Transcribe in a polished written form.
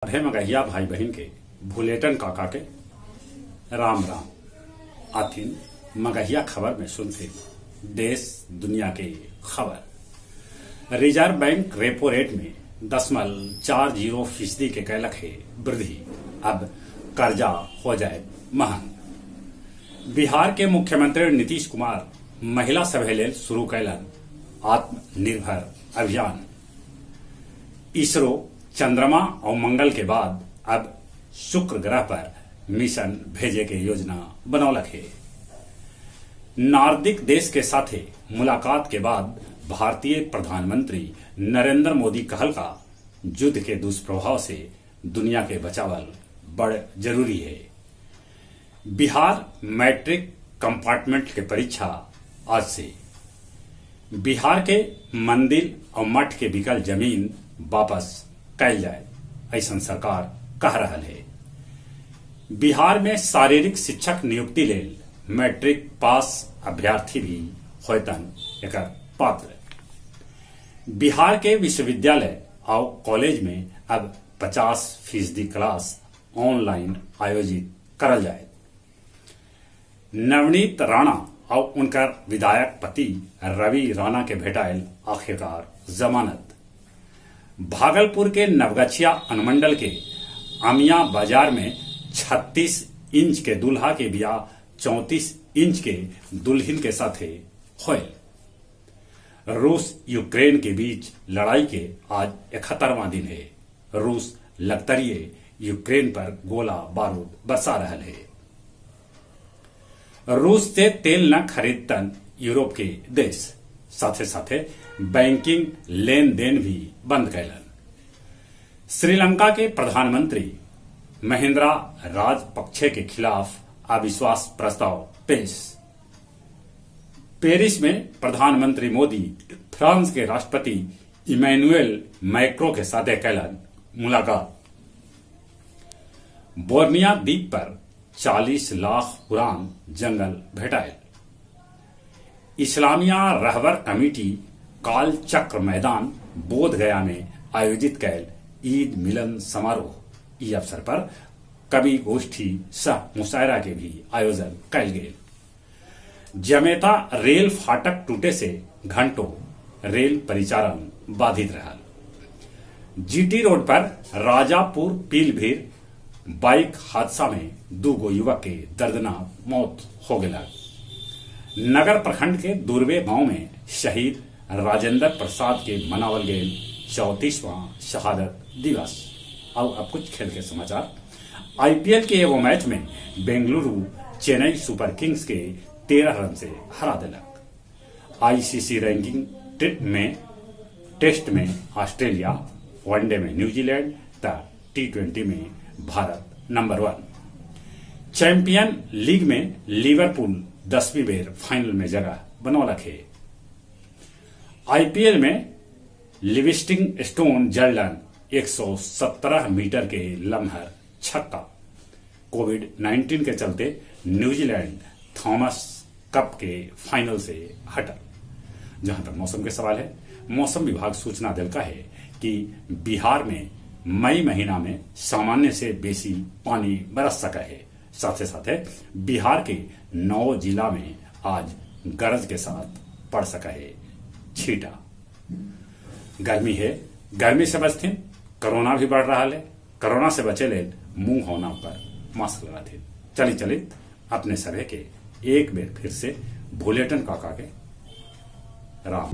सभे मगहिया भाई बहिन के भुलेटन काका के राम राम। आथिन मगहिया खबर में सुनथिन देश दुनिया के खबर। रिजर्व बैंक रेपो रेट में 0.40% के कैलक हे वृद्धि, अब कर्जा हो जाए महंग। बिहार के मुख्यमंत्री नीतीश कुमार महिला सभे लेल शुरू कैलन आत्मनिर्भर अभियान। इसरो चंद्रमा और मंगल के बाद अब शुक्र ग्रह पर मिशन भेजे के योजना बनौलक हे। नार्दिक देश के साथे मुलाकात के बाद भारतीय प्रधानमंत्री नरेंद्र मोदी कहल का युद्ध के दुष्प्रभाव से दुनिया के बचावल बड़ जरूरी है। बिहार मैट्रिक कंपार्टमेंट के परीक्षा आज से। बिहार के मंदिर और मठ के बिकल जमीन वापस कैल जाए, ऐसा सरकार कह रहा है। बिहार में शारीरिक शिक्षक नियुक्ति लेल मैट्रिक पास अभ्यर्थी भी होयतन एकर पात्र। बिहार के विश्वविद्यालय और कॉलेज में अब 50% क्लास ऑनलाइन आयोजित करल जाए। नवनीत राणा और उनकर विधायक पति रवि राणा के भेटायल आखिरकार जमानत। भागलपुर के नवगछिया अनुमंडल के अमिया बाजार में 36 इंच के दूल्हा के बियाह 34 इंच के दुल्हन के साथे होयल। रूस यूक्रेन के बीच लड़ाई के आज 71वां दिन है। रूस लगतरिये यूक्रेन पर गोला बारूद बरसा रहा है। रूस से तेल न खरीदतन यूरोप के देश, साथे साथे बैंकिंग लेन देन भी बंद कैलन। श्रीलंका के प्रधानमंत्री महिंद्रा राजपक्षे के खिलाफ अविश्वास प्रस्ताव पेश। पेरिस में प्रधानमंत्री मोदी फ्रांस के राष्ट्रपति इमैनुएल मैक्रो के साथे कैलन मुलाकात। बोर्निया द्वीप पर 40 लाख पुरान जंगल भेटायल। इस्लामिया रहबर कमेटी काल चक्र मैदान बोध गया में आयोजित कैल ईद मिलन समारोह। ई अवसर पर कवि गोष्ठी सह मुशायरा के भी आयोजन कैल गेल। जमेता रेल फाटक टूटे से घंटों रेल परिचालन बाधित रहा। जीटी रोड पर राजापुर पीलभीर बाइक हादसा में 2 गो युवक के दर्दनाक मौत हो गया। नगर प्रखंड के दुर्वे गांव में शहीद राजेंद्र प्रसाद के मनावल गए 34वां शहादत दिवस। और अब कुछ खेल के समाचार। आईपीएल के एगो मैच में बेंगलुरु चेन्नई सुपर किंग्स के 13 रन से हरा दिलक। आईसीसी रैंकिंग में टेस्ट में ऑस्ट्रेलिया, वनडे में न्यूजीलैंड तथा टी20 में भारत नंबर 1। चैंपियन लीग में लिवरपूल 10वीं बेर फाइनल में जगह बनौलक है। आईपीएल में लिविंगस्टोन स्टोन जर्डन 117 मीटर के लम्हर छक्का। कोविड-19 के चलते न्यूजीलैंड थॉमस कप के फाइनल से हटल। जहां तक मौसम के सवाल है, मौसम विभाग सूचना दिलका है कि बिहार में मई महीना में सामान्य से बेसी पानी बरस सका है। साथे साथे बिहार के 9 जिला में आज गरज के साथ पड़ सका है छींटा। गर्मी है, गर्मी से बचते, कोरोना भी बढ़ रहा है। कोरोना से बचे ले मुंह होना पर मास्क लगा थे। चली चली अपने सभे के एक बेर फिर से भुलेटन काका के राम।